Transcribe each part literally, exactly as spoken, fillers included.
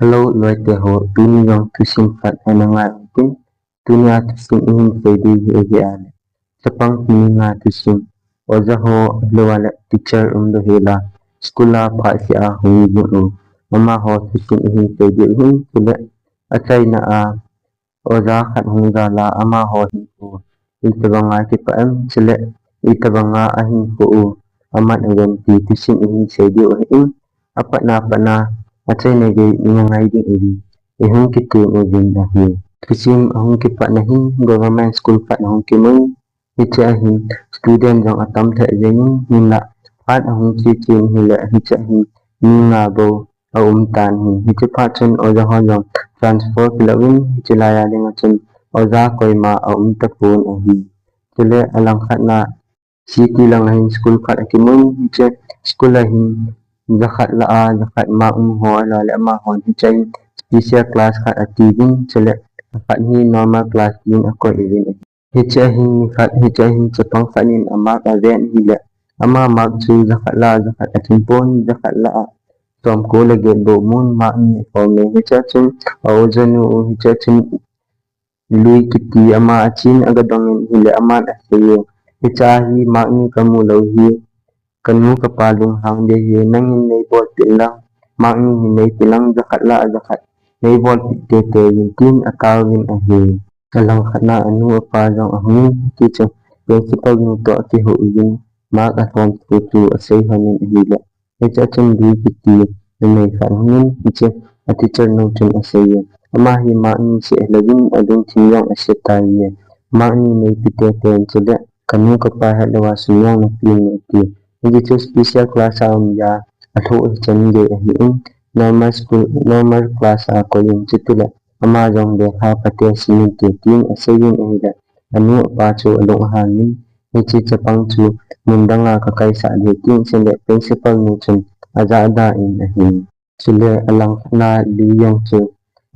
Hello, loite ho, tuni jong thusim khat ana ngai uvin. Tuni a thusim ihin sei ding hi ahi ale, chapang tuni a thusim. Oja ho, lou ale teacher um lou hela, school a phat sia hung jing u, amaho thusim ihin sei ding ahin, chule achaina a oja khat hung jal a, amaho hinkho itobanga kipah em, chule itobanga ahinkho u aman aven ti thusim ihin sei diu ahin. Apatna patna, achaina gei ina ngai ding ahi, ihung kitem uvin ahi. Thusim ahung kipatna hin government school khat ahung kimun, hiche a hin student jong atam lheh jengin, hinla phat ahung che che in ahile, hiche a hin mi nga bou aum tan ahi. Hiche phat chun oja hon jong transfer kilouvin, hiche laiya dinga chun oja koima aum tapon ahi. Chule alangkhatna city lang a hin school khat akimun, hiche school a hin jakhat lah a jakhat mark um ho, ahilou le amahon hiche a hin special class khat atiuvin, chule akhat hi normal class tin akoi uvin ahi. Hiche a hin nikhat, hiche a hin chapang khat in a mark aven ahile, ama mark chu jakhat lah a jakhat athim pon, jakhat lah a somko le get bou mun, mark ni akhom e. Hiche a chun a ojanu u, hiche a chun Lui kiti ama achin aga dongin ahile, aman aseiye, hiche a hi mark ni kamu lou hi, kanu kapa lunghang ding ahi, nangin neibolpeh lang, mark ni hi neipeh lang, jakhat lah a jakhat neibolpeh teitei uvin tin ataovin ahi. Alangkhatna anu apa jong ahungin, hitichun principal nu toh akihou uvin, mark alhom thu chu asei lhonin ahile, hiche a chun Lui kiti numei khat ahungin, hiche a teacher nu chun aseiye, ama hi mark ni seh louvin alungthim jong ase taiye, mark ni neipe teitei in, chule kanu kapa hetlou a sum jong napeh in ati. Hiche chu special class a um a, alhoh hichan gei ahin, normal school, normal class a koiyin, chutile ama jong lekha phaten simin te tin aseijin ahile, anu apa chu alung ahangin, hiche chapang chu mun danga kakaisah ding tin aseiyin, principal nu chun ajahda in ahi. Chule alangkhatna Lui jong chu,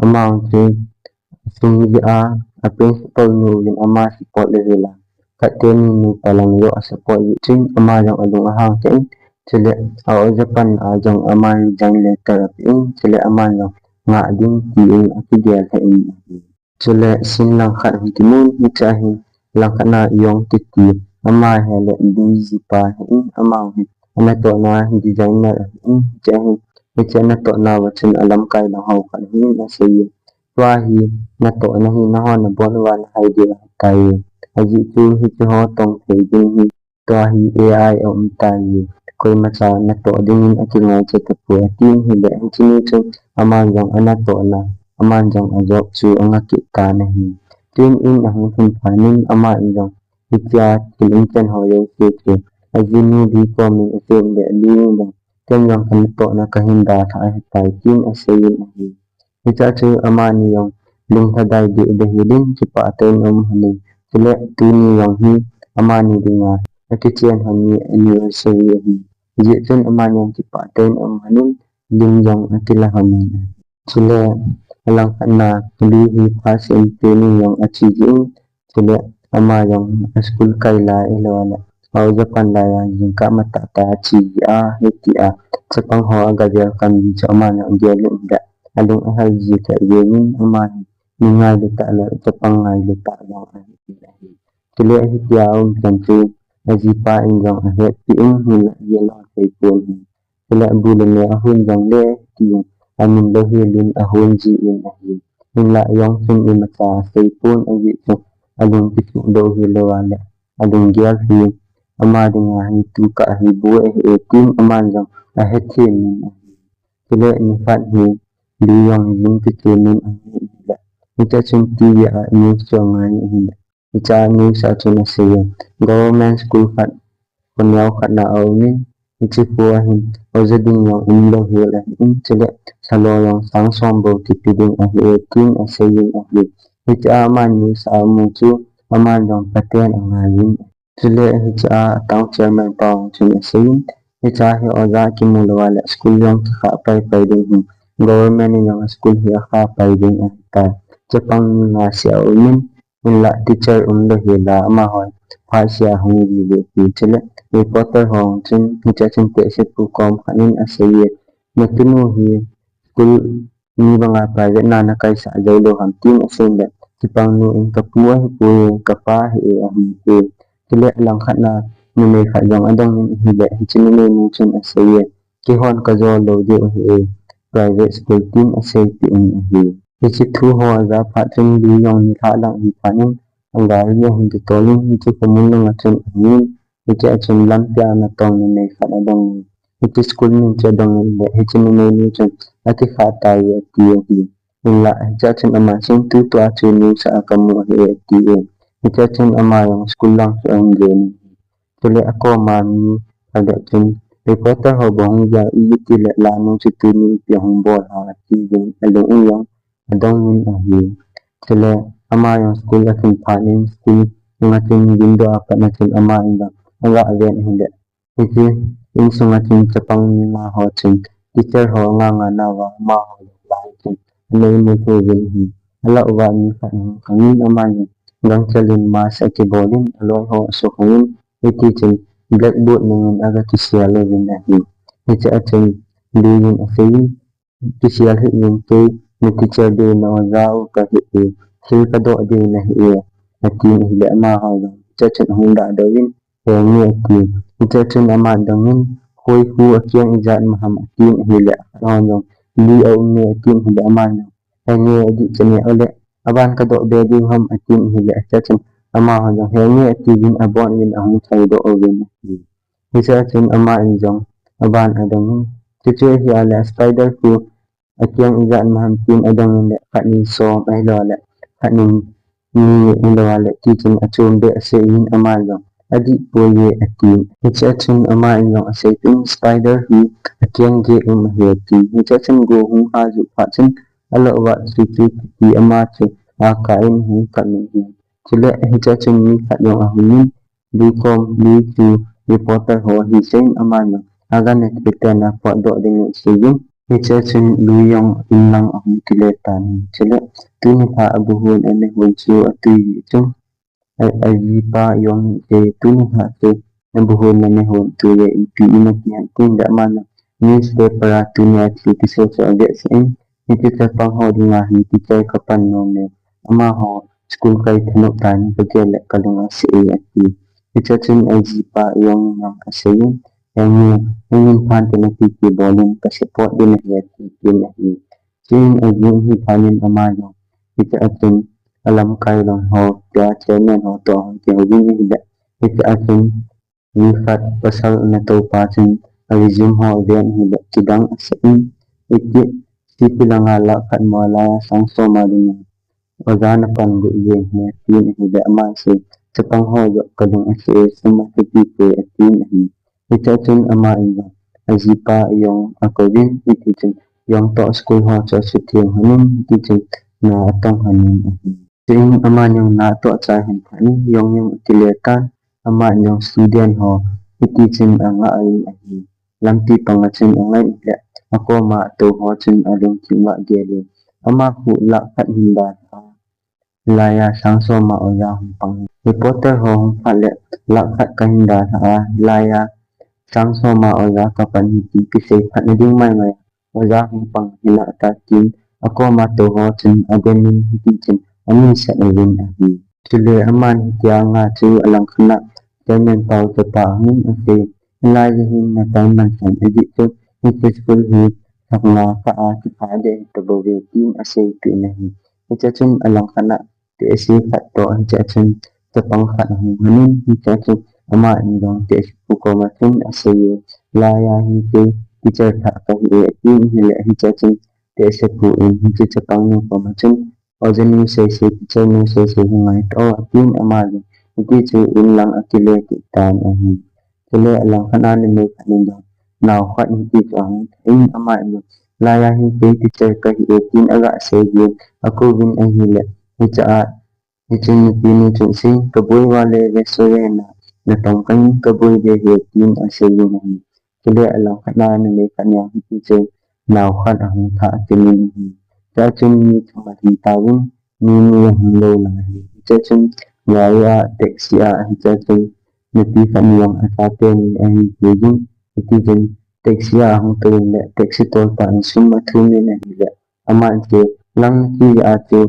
ama jong chu sum jeh a, a principal nu vin ama support le hela, khat teni nupa lang jong asupport jeh chun ama jong alung ahang khen, chule a oja pan a jong ama resign letter apen, chule aman jong ngah ding tin akigel lheh in ahi. Chule scene langkhat hung kimun, hiche a hin langkhatna Yong kiti, ama hi le Lui jipa ahin, ama hi anatohna designer ahin, hiche a hin, hiche anatohna uva chun alamkai lang ho khat ahin aseiye, tua hi natohna hi nahon nabon uva nahai diu ahitai, ajeh chu hiche ho tong thei ding hi tua hi A I aum taiye, koimacha natoh dingin akingaicha tapoi atin ahile, hiche ni chun aman jong anatohna, aman jong a job chu anga kit tan ahi. Tun in ahung lhun phat in aman jong hitia thil umchan ho jouse chu ajinu Lui komin asei in le, Lui in jong, ken jong kanatohna kahin dalhah ahitai tin aseiyin ahi. Hiche a chu amani jong lunglhadai deh deh hel in, kipah tah in aum lhonin. Chule tuni jong hi amani dinga akichen lhon ni anniversary ahi. Hijeh chun amani jong kipah tah in aum lhonin, lim jong akila lhonin. Chule alangkhatna Lui hi first in training jong ache jin, chule ama jong a school kai lai ahilou le a oja pan laiya jingkah matah tah a ache jia, hitia chapang ho aga welcome ji chu ama jong agel in ahile, alung ahel ji lheh jengin, ama hi mi ngailu tah le chapang ngailu tah jong ahi, ahi. Chule hitia aum chan chu ajipa in jong ahetpi in, hinla ajeh lou aseipon ahi. Chule bu le me ahon jongle tin amin lou hel in ahon jin ahi. Hinla Yong chun imacha aseipon, ajeh chu alung kisuh doh hilou a le alunggel hi ama dinga hi tukah hi boi ahi e tin aman jong ahethem in ahi. Chule nikhat hi Lui jong jing kichen in ahung ahile, hiche a chun T V a news chu angai in ahile, hiche a news a chun aseiye, government school khat, khoneo khat na aumin, hiche kho a hin oja ding jong umlou hel ahin, chule salou jong sang som bou kipe ding ahi e tin aseiyin ahi. Hiche a aman news a amu chu aman jong phaten angaiyin. Chule hiche a town chairman pa chun aseiyin, hiche a hi oja kimu lou a le school jong kikhah pai pai ding ahi, government in jong school hi akhah pai ding ahitai. Chapang ni nga seh aumin, hinla teacher umlou hel a amaho phat sia hung ji uve ti. Chule reporter ho chun hiche a chun tehsepu kom khat in aseiye, natunu hi school mi banga private na nakaisah jou lou ham tin asei le, chapang nu in kapu ahipoi, kapa ahi e ahi e. Chule alangkhat na numei khat jong adong in ahile, hiche numei nu chun asei e, keihon kajou lou diu ahi e, private school tin asei peh in ahi. Hiche thu ho aja phat chun Lui jong nilhah lang ahi phat in, agari ahin kitol in, hiche khomun langa chun ahung in, hiche a chun lampi a natong numei khat adong in, hiche school min chu adong in le, hiche numei nu chun akikhah tai ati ahi. Hinla hiche a chun ama chun tutua chu news a kamu ahi ati e. Hiche a chun ama jong school lang chu ahung jon in. Chule akoma mi khat le chun, reporter ho bou hung ja, iti le lanu chu tuni ipi hung bol ham ati jin, alung in jong adong in ahi. Chule ama jong school ahin phat in school sunga chun window a pat na chun ama in jong aga ven ahile, hiche insung a chun chapang nunga ho chun teacher ho anga nga nauva amaho jong lai chun anei mu lhu uvin ahi. Alah uva mi khat ahung khang in ama jong gangchel in mask akibol in aloi ho asukhang in, hiti chun blackboard nung in aga kisel uvin ahi. Hiche a chun Lui in asei in, kisel hih in, kei na teacher diu na oja u kahi e, thil kadoh diu nahi e, atin ahile amaho jong hiche a chun ahung dahdoh in, henge atin. Hiche a chun ama dong in, hoi hu akeng ijat ma ham atin ahile, akhat hon jong Lui aum e atin ahile ama jong, henge adih chane ole, aban kadoh be diu ham atin ahile, hiche a chun amaho jong henge ati uvin abon uvin ahung thaidoh uvin ahi. Hiche a chun ama in jong aban adong in, chuche hi ale spider khu akeng ijat ma ham tin adong in le, khat nin som ahilou le, khat nin ni ahilou le, ti chun achom be asei in ama jong adih poi e ati. Hiche a chun ama in jong asei in spider hi akeng gei um ahi ati. Hiche a chun go hung ha juh phat chun alah uva chu chu kiti ama chu akah in hung kap in ahi. Chule hiche a chun mi khat jong ahung in, Lui kom, Lui chu reporter ho ahi seiyin ama jong aga na thei tah a potdoh ding aseiyin. Hiche a chun Lui jong in lang ahung kile tan ahi. Chule tuni lha abuhon ana hon chu atui chu a, ajipa jong e tuni lha chu nabuhon ana hon tui e ipi ina ti ham tin le ama jong newspaper a tuni a thil kisei chu avetsah in. Hiti chapang ho dinga hi teacher kapan nom e. Amaho school kai thanop tan kagel le kalung asah e ati. Hiche a chun ajipa jong in jong aseiyin, henge, nangin phan tena kiki bolin ka support ding ahi ati tin ahi. Chuin ajing hi phat in ama jong hiche a chun alamkai lang ho tia chairman ho toh hung kihouvin ahile, hiche a chun mi khat pasal ana toupa chun a resume ho aven ahile, kidang asah in, iti, city langa lakh khat mo laiya sang som a dinga oja napan got jeng ham atin ahile, ama asei, chapang ho jong kalung asah e, sum athupi poi atin ahi. Hiche a chun ama in jong ajipa jong akouvin, hiti chun jong toh school ho chu asutheng lhonin, hiti chun na atong lhonin ahi. Chuin ama jong na atoh chai lhon phat in jong jong akile tan, ama jong student ho hiti chun angah in ahi. Lampi panga chun angai le akoma atou ho chun alungthim uva agel in, ama khu lakh khat hin dalha a, hilaiya sang som a oja hung pang. Reporter ho hung phat le lakh khat kahin dalha a, hilaiya sang som a oja kapan hi ti kisei phatna ding maimai a oja hung pang hina ati tin, akoma tou ho chun ademin hiti chun amin sat uvin ahi. Chule aman hitia nga chu alangkhat a chairman pau chapa ahungin asei, hilaiya hin na time manchah in adih chu, hiche school hi lhaknga kah a kikha deh hitabouve tin asei peh in ahi. Hiche a chun alangkhat a tehse khat toh hiche a chun chapang khat ahung lhonin, hiche a chun ama in jong tehse pu koma chun asei e, laiya hi kei teacher lhah kahi e atin ahile, hiche a chun tehse pu in hiche chapang nu koma chun, oja nu seisei, teacher nu seisei hi ngaito atin ama jong hiti chun in lang akile kit tan ahi. Chule alangkhat a numei khat in jong nao khat hiti chu ahung thah in ama in jong, laiya hi kei teacher kahi e tin aga sei jin, akouvin ahile, hiche a hiche nupi nu chun asei, kaboi uva le restaurant a natong kangin kaboi ding ahi tin aseiyin ahi. Chule alangkhat a numei khat in jong hiti chun nao khat ahung thah kit in ahi. Hiche a chun mi thum ahi tauvin, mi ni ahung lou lai ahi. Hiche a chun gari a, taxi a, hiche a chun nupi khat in jong achate ni ahin puijin, hiti chun taxi a ahung touvin le taxi tolpa in sum athum in ahile, Aman chu, lang nati a chu,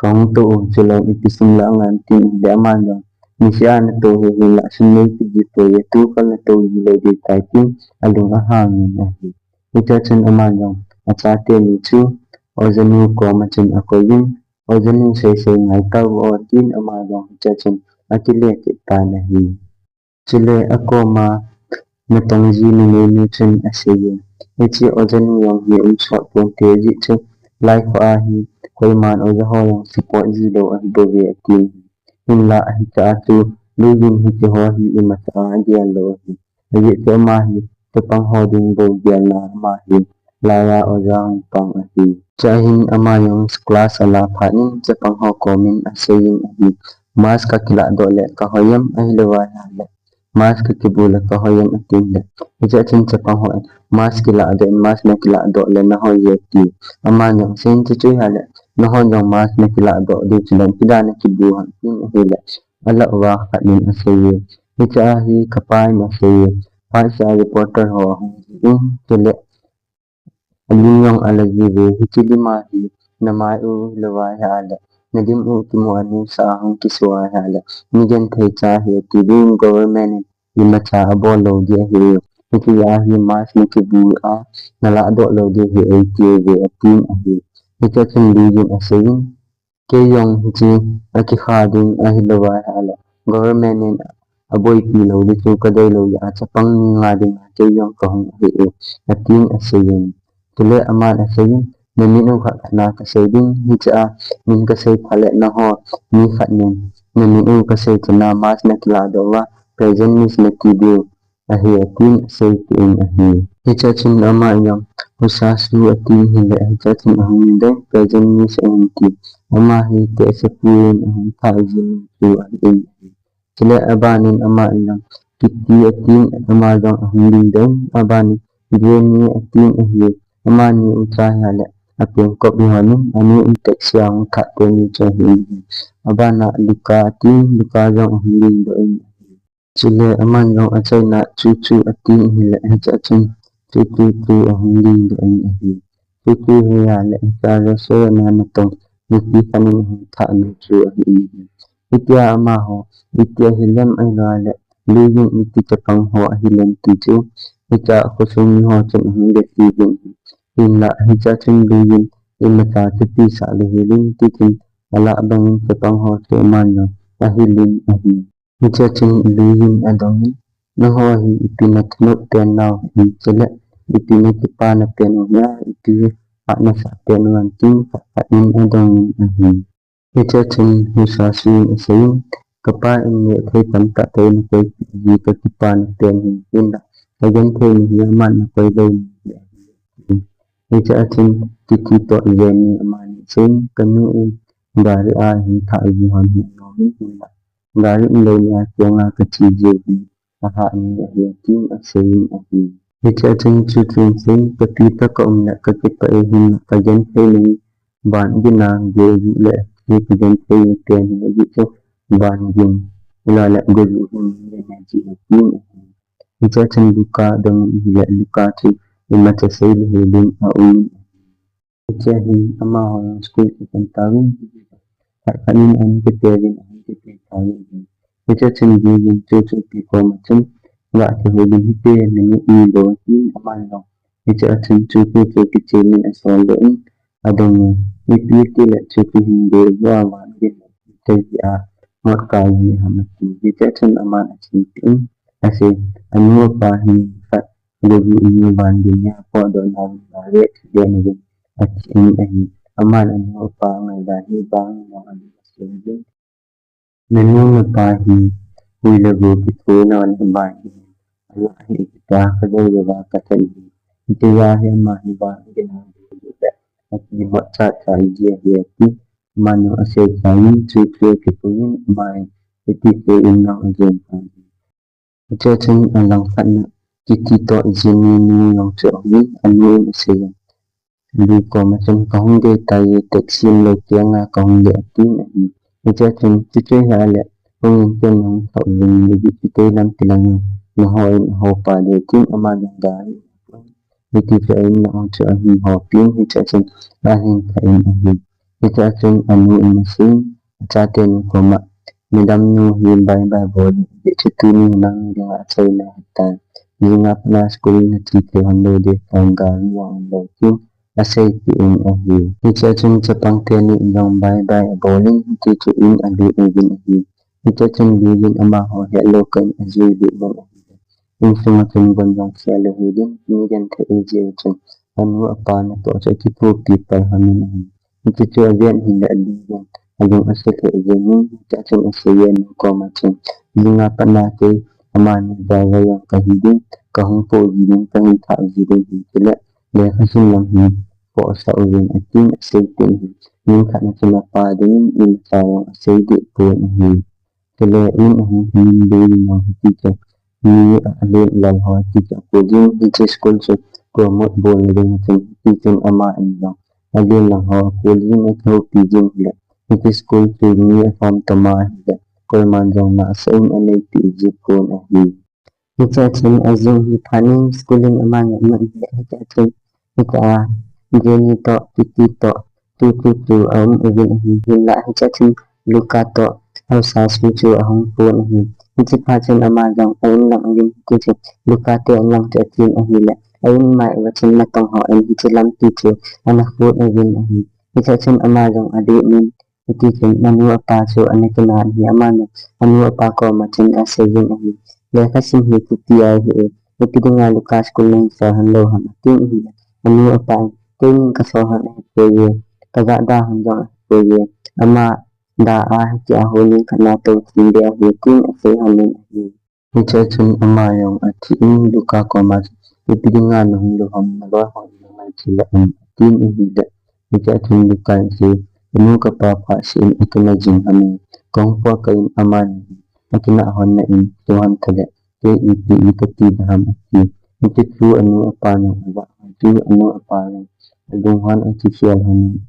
kahung tou u chulou, ipi sum la ngan tin ahile aman jong, niseh a natou hi hinla sum nei kiji poi, tukal natou ji lou ding tai tin, alung ahang in ahi. Hichea chun aman jong, achate ni chu, Ojanu koma chun akouvin, Ojanu seisei ngai tauvo tin, aman jong hichea chun, akile kit tan ahi. Chule akoma natong ji numeinu chun aseiye, hiche Ojanu jong hi um sot ponte ajeh chu, lai khoa hi, koiman oja ho jong support ji lou ahi bouve atin. Hinla hichea chu, Lu Yun hiche ho hi imacha agel lou ahi. Ajeh chu ama hi, chapang ho ding bou gelna ama hi, laiya oja hung pang ahi. Chua hin ama jong class ala phat in, chapang ho komin aseiyin ahi. Mask kakilah doh le kahoi em, ahilou ahile mask kakibu le kahoi em atin le. Hichea chun chapang hon, mask kilah doh in, mask nakilah doh le nahoi e ati. Aman jong aseiyin, chuchu ahile, nahon jong mask nakilah doh diu chule, ipi dia nakibu ham tin ahile, alah uva khat in aseiye. Hichea hi kapa in aseiye. Phat seh a reporter ho ahung jin, chule alim jong ala jiuve, hiche lim a hi namai u lou ahile, nalim u kimu a news a hung kiso ahile, mi genthei cha ahi atiuvin, government in imacha abol lou ding ahi. Hichea hi mask nakibu a, nalah doh lou ding ahi atiuve atin ahi. Hichea chun Lu Yun aseiyin, kei jong hiche akikha ding ahilou ahile, government in aboipi lou ding chu kadei lou jeh a, chapang ni nga dinga kei jong kahung ahi e, atin aseiyin. Chule aman aseiyin, namin u khat khat na kasei ding, hichea min kasei phat le naho mi khat nin namin u kasei chan a mask nakilah doh uva, present miss nati diu ahi atin asei kit in ahi. Hichea chun ama jong, Husa Su atin ahile, hichea chun ahung ding, present miss ahin ti. Ama hi tehsepu in ahung thah jing chu ahin ahi. Chule abanin ama jong, Kitty atin, ama jong ahung ding ding, abanin, Jenny atin ahi. Amani u cha ahile, apengkop ihonin, anu in taxi a hung thah teni chu ahin ahi. Abana Luca atin, Luca jong ahung ding doh in ahi. Chule aman jong achaina Chuchu atin ahile, hichea chun Chuchu chu ahung ding doh in ahi. Chuchu hi ahile, hichea Joshua natong nupi khat in ahung thah nu chu ahin ahi. Hitia amaho, itia hilem ahilou le, Lu Yun iti chapang ho ahilem ti chu, hichea khosung miho chun ahung dei jin ahi. Hinla hichea chun Lu Yun imacha chu tisah lou hel in, tichun alah bangin chapang ho chu aman jong ahil in ahi. Hichea chun Lu Yun adongin, naho hi ipi nathanop pen nau ham chule, ipi nakipana pen u hia, ipi hatnasah pen u ham tin khat khat in adongin ahi. Hichea chun Husa Su in aseiyin, kapa in nehthei tamtah toh eina koipeh ji kakipana pen hi, hinla kagenthei ni hi aman nakoi lou ni hi ahi. Hichea chun Kitty toh Jenny amani aseiyin, kanu in gari a hin thah ji hon hi anomin hinla, gari umlou nia kianga kache jiu hi ahah ni ahi atin aseiyin ahi. Hichea chun Chuchu in aseiyin, kapi tah kaum le kakipah e, hinla kagenthei nahi, ban gin a gojuh le hi kagenthei pen hi ajeh chu ban gin, ahilou le gojuh hin gin ahi atin ahi. Hichea chun Luca adongin ahile, Luca chu imacha sei lou hel in aum in ahi. Hichea hin amaho jong school akipan tauvin, khat khat in ahung kiteuvin, ahung kite tauvin ahi. Hichea chun Lu Yun Chuchu pi koma chun, gah kihou ding hite, nanu um lou atin, aman jong hichea chun Chuchu chu kichemin asol doh in, adongin, ipi tile Chuchu hin gojuh a van gin thei jeh a, mot kai ji ham ati. Hichea chun aman achen tin, asei, anu apa hi khat gojuh in van gin nia potdoh nauvin, gari accident uvin achen ahi. Aman anu apa ngaida hi bang jong alut asei jin. Nanu napa hi hui le go kithoina le ban gin, alah hi kita kadei uva kathat hi. Hitia hi ama hi van gin a gojuh le akimot chatchai ji ahi ati. Aman jong asei chain Chuchu akipuiyin, ama in hiti chu in jong ajen tan ahi. Hichea chun alangkhat na Kitty toh Jenny nu jong chu ahungin, anu in aseiyin, Lu koma chun kahung ding tai e, taxi umlou kianga kahung ding atin ahi. Hichea chun chuchu ahile hungin ken hung thah uvin, ajeh chu kei lam tilang in naho in ahopa ding tin, aman jong gari Hiti chun a-in lang chu ahin hopin, hichea chun ahin kah in ahi. Hichea chun anu in asei, achateni koma, Madam nu hi bye bye bol in, hichu tuni nang dinga achaina ahitai. Jinga pat a school nache thei hon lou ding, gari jong umlou tin, asei kit in ahi. Hichea chun chapang teni in jong bye bye abol in, hiti chun in alut uvin ahi. Hichea chun Lui in amaho hetlou kah in ajui lut uvin ahi. Insunga chun von jong khel lut uvin, mi genthei ahi jeh chun, anu apa natoh chu akithopi pai lhonin ahi. Hiti chun aven ahile Lui in alung ase lheh jengin, hichea chun asei e anu koma chun, Jinga pat a kei amani driver jong kahi ding, kahung po ji ding, kahin thah ji ding ahi, chule lekha sim lang hin pohsah uvin, atin asei tin ahi. Nikhat na chun apa dingin imacha jong asei deh pon ahi. Chule in ahung lhun in Lui in jong hiti chun mi alen lal ho hiti chun akol jin, hiche school chu promote bolna dinga chun hiti chun ama in jong alen lang ho akol jin, akihoupi jin ahile, hiche school chu mi alhom toma ahile, koiman jong nasah in aneipeh ji pon ahi. Hichea chun ajing hi phat in school in ama jong aman ahile, hichea chun hichea Jenny toh, Kitty toh, tu tu tu aum uvin ahi. Hinla hichea chun Luca toh Hausa Su chu ahung pon ahi. Hiche phat chun ama jong a-in lang uvin, hiti chun Luca te in lang chu achen ahile, a-in mai uva chun natong ho in hiche lampi chu ana khut uvin ahi. Hichea chun ama jong alut in, hiti chun anu apa chu ana kinah in ahi, aman anu apa koma chun asei in ahi, Lekha sim hi thupi ahi e, ipi dinga Luca school nahin sol hon lou ham, atin ahile, anu apa in, Keinin kasol hon ahipoi e, kajah da hon jong ahipoi e, ama da a hitia houin khat natou thim ding ahi, tin asei lhonin ahi. Hichea chun ama jong athi in Luca koma chun, Ipi dinga nahung lou ham, naloi ho in nangai thei a um, atin ahile, hichea chun Luca in asei, Anu, kapa phat seh in akinah jing lhonin, kahung pot kah in amani akinah lhon na in, chu lhon tale, kei ipi iti kati ding ham, ati. Hiti chun anu apan jong avah lhon chun anu apa jong alung hon akikhel lhonin,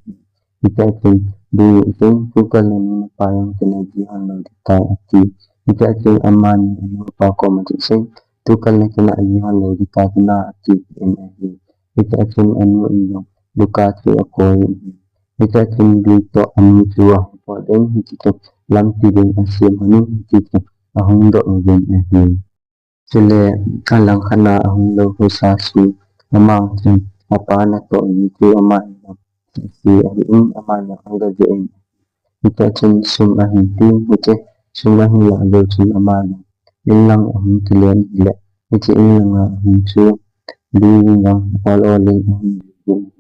hichea chun Lui in asei, Tukal nanu napa jong kinah ji lhon lou ding tai, ati. Hichea chun amani anu apa koma chun asei, Tukal nakinah ji lhon lou ding tai, kinah, ati in ahi. Hichea chun anu in jong Luca chu akoi in ahi. Hichea chun Lui toh anu chu ahung pot in, hiti chun lampi ding asem lhonin, hiti chun ahung doh uvin ahi. Chule alangkhat a ahung lou Hausa Su, ama chun apa natoh ji chu ama in jong asei ahi in, ama jong aga ve in, hichea chun sum ahin tin, hiche sum ahin lah lou chun ama jong in lang ahung kile in ahile, hiche in langa ahung chu Lui in jong ol ol in ahung ve in,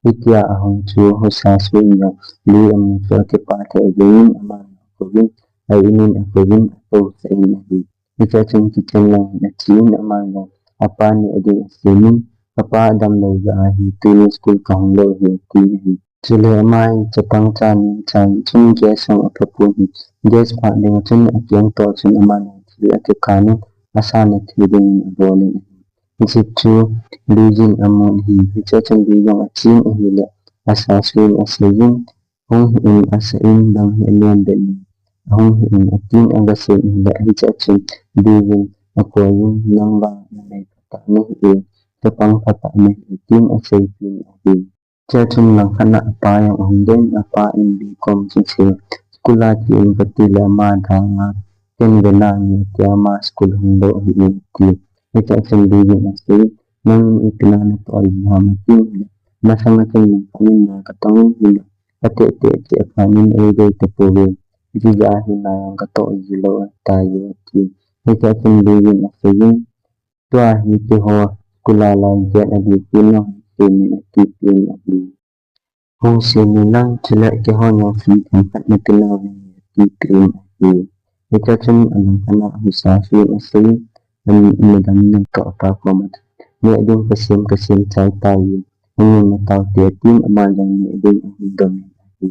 hitia ahung chu Hausa Su in jong Lui amu chu akipah lheh jengin, ama jong akouvin, a-in in akouvin, atousah in ahi. Hichea chun kitchen lang in achen, ama jong apa neh ding asemin, Kapa damlou jeh ahi, tuni school kahung lou ahi, ati ahi. Chule ama hi chapang cha nin cha chun gas jong aphapon ahi. Gas phah dinga chun akeng toh chun ama jong thil akikan in, asana thei dingin abol in ahi. Hiche chu Lui in amun ahi. Hichea chun Lui jong achen ahile, Hausa Su in aseiyin, Hung hih in, asah in, dang hi alen beh in, ahung hih in, atin agasei in ahile, hichea chun Lui in akoiyin, Nang vang nanei phatah nahi e, chapang phatah nahi e, tin aseipeh in ahi. Hichea chun langkhat a apa jong ahung doh in, apa in Lui koma chun asei, School a che in katile ama dang a, ken ve nange tia, ama school hung lou ahi e, ati. Hichea chun Lui in asei, Nangin ipi dinga natoh ji ham, atin ahile, Masanga chun nang khat in na katong in ahile, kateh teh cheh phat in eidei tapouve, hijeh a hi na jong katoh ji lou ahitai, ati. Hichea chun Lui in aseiyin, Tua hi keiho school a lai gate a ding tin nahung sem in, atipeh in ahi. Hung sem in lang, chule keiho jong free themkhat nape nauve, atipeh in ahi. Hichea chun alangkhat a Hausa Su in aseiyin, Madam nu toh apa koma, Neh ding kasem, kasem chai tai, hung in nataote, tin ama jong neh ding ahin dom in ahi.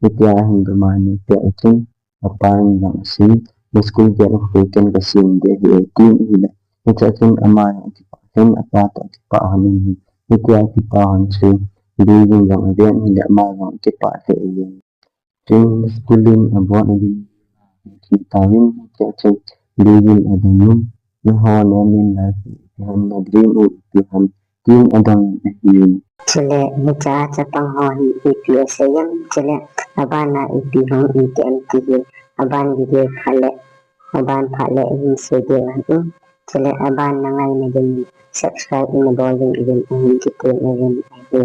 Hitia ahin dom a aneh pet a chun, apa in jong asei, Na school gate akhui, ken kasem ding ahi e, tin ahile, hichea chun ama jong akipah lheh in, apa toh akipah lhon in ahi. Hitia akipah lhon chu Lui in jong aven ahile, ama jong akipah lheh in. Chun school in abon a ding athi tauvin, hichea chun Lui in adong in, Nangho nem in life ipi ham, na dream u ipi ham, Kin adang ahi. Chule, hiche a chapang ho hi ipi asei em, chule, abana ipi hung iti em ti hi, aban video phat le, aban phat le, hin sei diu ahi. Chule, aban na ngaina ding, subscribe na bol ding, ahin kitem uvin ahi.